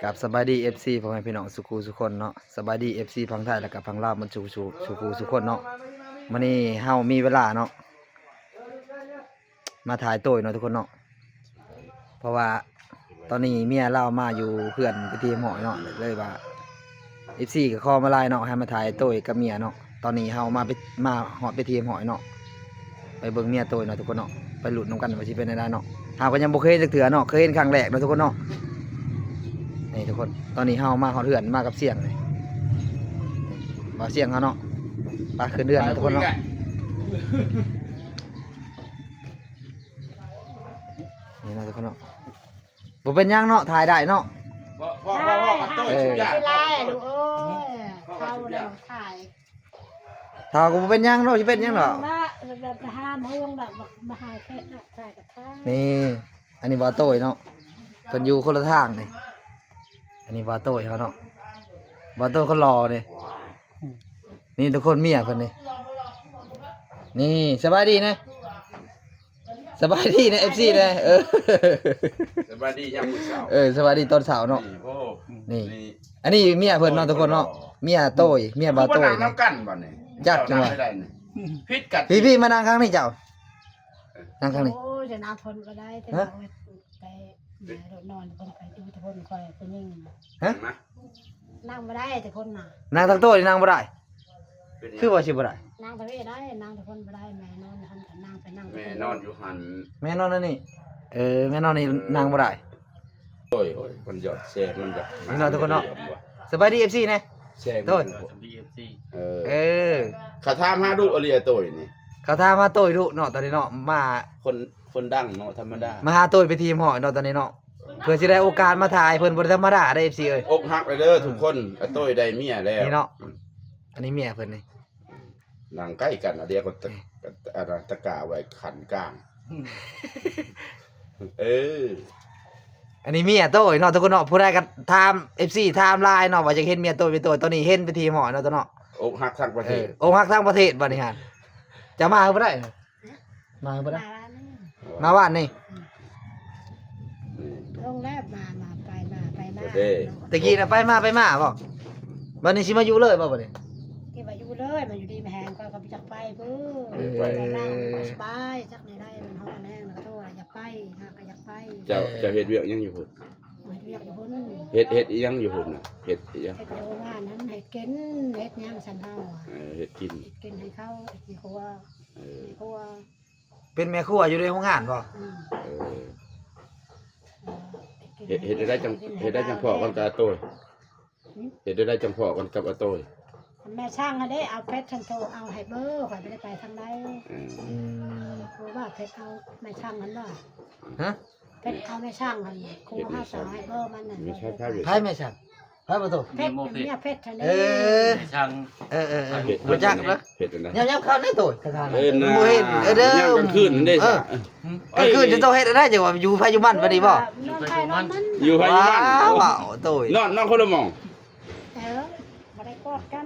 ກາບສະບາຍດີ ເອັຟຊີ ພໍ່ແມ່ພີ່ນ້ອງສູ່ຄູ່ສູ່ຄົນເນາະ, ສະບາຍດີ ເອັຟຊີ ຝັ່ງໄທ ແລະກະຝັ່ງລາວ ໝົດສູ່ຄູ່ສູ່ຄົນເນາະ. ມື້ນີ້ເຮົາມີເວລາເນາະ ມາຖ່າຍໂຕ້ຍເນາະທຸກຄົນເນາະ, ເພາະວ່າຕອນນີ້ເມຍລາວມາຢູ່ເຮືອນເປັນທີ່ຮຽບຮ້ອຍເນາະ, ເລີຍວ່າ ເອັຟຊີ ກໍຂໍມາຫຼາຍເນາະ ໃຫ້ມາຖ່າຍໂຕ້ຍກັບເມຍເນາະ. ຕອນນີ້ເຮົາມາເປັນ ມາຮອດເປັນທີ່ຮຽບຮ້ອຍເນາະ, ໄປເບິ່ງເມຍໂຕ້ຍເນາະທຸກຄົນເນາະ, ໄປລຸ້ນນຳກັນວ່າຊິເປັນແນວໃດເນາະ. ເຮົາກໍຍັງບໍ່ເຄີຍເຫັນຈັກເທື່ອເນາະ, ເຄີຍເຫັນຄັ້ງແລກເນາະທຸກຄົນເນາະ. ນີ້ທຸກຄົນ ຕອນນີ້ເຮົາມາຮອດເຮືອນ ມາກັບສ່ຽງນີ້ ບ່າວສ່ຽງເຮົາເນາະ, ໄປຂຶ້ນເຮືອນເນາະທຸກຄົນເນາະ. ນີ້ເນາະທຸກຄົນເນາະ, ບໍ່ເປັນຫຍັງເນາະ ຖ່າຍໄດ້ເນາະ. ພໍ່ ພໍ່ ພໍ່ ພໍ່ ເອີ ບໍ່ເປັນໄລລູກເອີຍ, ເຖົ້າແລ້ວຖ່າຍ ເຖົ້າກໍບໍ່ເປັນຫຍັງເນາະ, ຊິເປັນຫຍັງດອກ. ລະ ລະ ລະຫ້າມເຮົາລະ ມາຫາແຂກເນາະ, ຖ່າຍກໍຖ່າຍ. ນີ້ ອັນນີ້ບ່າວໂຕ້ຍເນາະ, ເພິ່ນຢູ່ຄົນລະທາງນີ້. ອັນນີ້ບ່າວໂຕ້ຍເຮົາເນາະ, ບ່າວໂຕ້ຍຄົນຫຼໍ່ນີ້. ນີ້ທຸກຄົນ ເມຍເພິ່ນນີ້. ນີ້ ສະບາຍດີນະ, ສະບາຍດີນະ ເອັຟຊີນະ. ເອີ ສະບາຍດີຍາມມື້ເຊົ້າ. ເອີ ສະບາຍດີຕອນເຊົ້າເນາະ. ນີ້ ໂອ້ ນີ້ ນີ້ ອັນນີ້ເມຍເພິ່ນເນາະທຸກຄົນເນາະ, ເມຍໂຕ້ຍ ເມຍບ່າວໂຕ້ຍ. ຄືບໍ່ນັ່ງນຳກັນບັດນີ້? ຈັກຈັ່ງວ່າ ຜິດກັນ. ພີ່ໆ ມານັ່ງຂ້າງນີ້ເຈົ້າ, ນັ່ງຂ້າງນີ້. ໂອ້ຍ ຈະນັ່ງຄົນກໍໄດ້ ແຕ່ ຮະ? ແຕ່ ແມ່ລົດນອນເພິ່ນໄປຢູ່ແຕ່ເພິ່ນ ຂ້ອຍຜູ້ຍິງ. ຮະ? ມາ ນັ່ງບໍ່ໄດ້ແຕ່ເພິ່ນນະ. ນັ່ງທາງໂຕນີ້ນັ່ງບໍ່ໄດ້? ເປັນຫຍັງ? ຄືວ່າຊິບໍ່ໄດ້? ນັ່ງທາງນີ້ໄດ້, ນັ່ງແຕ່ເພິ່ນບໍ່ໄດ້. ແມ່ນອນຫັ້ນກໍນັ່ງໄປນັ່ງ ແມ່ນອນຢູ່ຫັ້ນ. ແມ່ນອນອັນນີ້. ເອີ ແມ່ນອນນີ້ ເອີ ນັ່ງບໍ່ໄດ້. ໂອ້ຍ ໂອ້ຍ ມັນຢອດແຊງ ມັນຢອດ ນີ້ເນາະທຸກຄົນເນາະ. ສະບາຍດີ ເອັຟຊີ ແດ່. ແຊງ ໂດຍ ມັນ ສະບາຍດີ ເອັຟຊີ. ເອີ ເອີ ເຂົາຖາມຫາດຸອີ່ຫຼີ ໂຕຍນີ້. ເຂົາຖາມຫາໂຕຍດຸເນາະ ຕອນນີ້ເນາະ. ມາ ຄົນ ຄົນດັງເນາະ ທຳມະດາ. ມາຫາໂຕຍເປັນທີ່ຮຽບຮ້ອຍເນາະ ຕອນນີ້ເນາະ, ເພື່ອຊິໄດ້ໂອກາດມາຖ່າຍເພິ່ນ. ບໍ່ໄດ້ທຳມະດາເດ້ ເອັຟຊີ ເອີຍ. ອົກຫັກເລີຍເດີ ອືມ ທຸກຄົນ. ອາໂຕຍໄດ້ເມຍແລ້ວ. ນີ້ເນາະ ອັນນີ້ເມຍເພິ່ນນີ້. ນັ່ງໃກ້ກັນ ອາດຽວກໍຕະ ອືມ ອາ ຕະກາໄວ້ຂັ້ນກາງ. ເອີ ອັນນີ້ເມຍໂຕຍເນາະ ທຸກຄົນເນາະ. ຜູ້ໃດກໍຖາມ ເອັຟຊີ ຖາມຫຼາຍເນາະ ວ່າຢາກເຫັນເມຍໂຕຍ ເມຍໂຕຍ. ຕອນນີ້ເຫັນເປັນທີ່ຮຽບຮ້ອຍເນາະ ໂຕເນາະ. ອົກຫັກທັງປະເທດ. ເອີ ອົກຫັກທັງປະເທດບັດນີ້ຫັ້ນ. ຈະມາບໍ່ໄດ້? ມາບໍ່ໄດ້? ມາວານນີ້ ມາວານນີ້. ອືມ ອືມ ລົງແລ້ວ ມາ ມາ ໄປມາ ໄປມາ. ໂອເຄ ແຕ່ກີ້ນະໄປມາ ໄປມາບໍ? ບັດນີ້ຊິມາຢູ່ເລີຍບໍບັດນີ້? ທີ່ວ່າຢູ່ເລີຍ ມາຢູ່ດີມີແຮງ ຂ້ອຍກໍບໍ່ຈັກໄປເບີ. ເອີ ໄປນອນນຳ ສະບາຍ ຈັກແນວໃດ ມັນຮ້ອນແຮງ ແລ້ວກໍໂທ ຢາກໄປ ຫາກໍຢາກໄປ. ເຈົ້າ ເອີ ເຈົ້າເຮັດວຽກຫຍັງຢູ່ພຸ້ນ? ເຮັດວຽກຢູ່ພຸ້ນ. ເຮັດ ເຮັດອີ່ຫຍັງຢູ່ພຸ້ນນະ? ເຮັດອີ່ຫຍັງ? ເຮັດໂຮງງານຫັ້ນ ເຮັດກິນ ເຮັດຫຍັງຊັ້ນເຮົາ. ເອີ ເຮັດກິນ ເຮັດກິນໃຫ້ເຂົາ ເຮັດໃຫ້ຄົວ. ເອີ ໃຫ້ຄົວ ເປັນແມ່ຄົວຢູ່ໃນໂຮງງານບໍ? ອືມ ເອີ ເອີ ເຮັດ ເຮັດໄດ້ຈັ່ງ ເຮັດໄດ້ຈັ່ງພໍ້ກັນກັບອາໂຕຍ? ຫືມ ເຮັດໄດ້ຈັ່ງພໍ້ກັນກັບອາໂຕຍ? ແມ່ຊ່າງຫັ້ນເດ້ ເອົາເຟສຫັ້ນໂທເອົາໃຫ້ເບີ ຂ້ອຍບໍ່ໄດ້ໄປທາງໃດ. ເອີ ອືມ ຄືວ່າເຟສເອົາແມ່ຊ່າງຫັ້ນບໍ່? ຮະ? ເຟສເອົາແມ່ຊ່າງຫັ້ນ ຄູເຮົາສອນໃຫ້ເບີມັນນັ້ນ. ແມ່ຊ່າງ ໃຜແມ່ຊ່າງ? ໃຜບໍ່ໂຕ? ເຟສ ເມຍເຟສຫັ້ນເດ້. ເອີ ແມ່ຊ່າງ ເອີໆໆ ເຮັດ ຮູ້ຈັກເນາະ. ເຮັດອັນໃດ? ຍາມໆ ເຂົ້າໃນໂຕຍ ເອີ ນະ ບໍ່ເຫັນ. ເອີ ເດີ ຍາມກາງຄືນເດ້. ເອີ ກາງຄືນຈະຕ້ອງເຮັດອັນໃດ ຈັ່ງວ່າຢູ່ໃຜຢູ່ມັນບັດນີ້ບໍ? ນອນໃຜນອນມັນ ຢູ່ໃຜຢູ່ມັນ. ວ້າວ ໂຕຍ ນອນ ນອນຄົນລະໝ່ອງ. ເອີ ບໍ່ໄດ້ກອດກັນ.